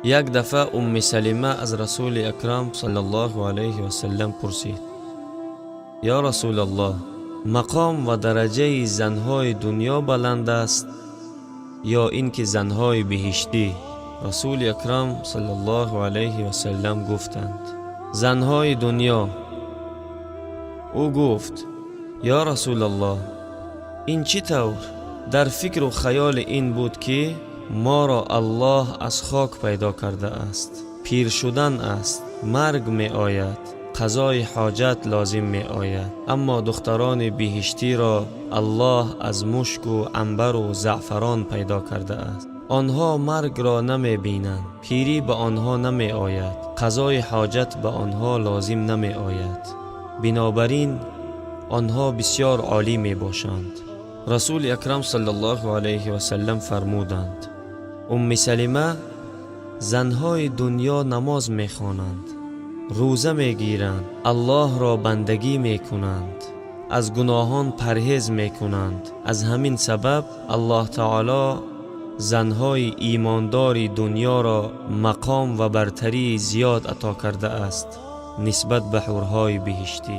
Як дафъа Умми Салима аз Расули Акрам саллаллоҳу алайҳи васаллам пурсид: «Ё Расулаллоҳ, мақом ва дараҷаи занҳои дунё баланд аст ё ин ки занҳои биҳиштӣ?» Расули Акрам саллаллоҳу алайҳи васаллам гуфтанд: «Занҳои дунё». Ӯ гуфт: «Ё Расулаллоҳ, ин чӣ тавр?» Дар фикру хаёли ин буд, ки моро Аллоҳ аз хок пайдо кардааст, пир шудан аст, марг меояд, қазои ҳоҷат лозим меояд, аммо духтарони биҳиштиро Аллоҳ аз мушку анбару заъфарон пайдо кардааст. Онҳо маргро намебинанд, пирӣ ба онҳо намеояд, қазои ҳоҷат ба онҳо лозим намеояд. Бинобар ин онҳо бисёр олӣ мебошанд. Расули Акрам саллаллоҳу алайҳи васаллам фармуданд: «Умми Салима, занҳои дунё намоз мехонанд, рӯза мегиранд, Аллоҳро бандагӣ мекунанд, аз гуноҳон парҳез мекунанд. Аз ҳамин сабаб Аллоҳ таоло занҳои имондори дунёро мақом ва бартарии зиёд ато кардааст нисбат ба ҳурҳои биҳиштӣ».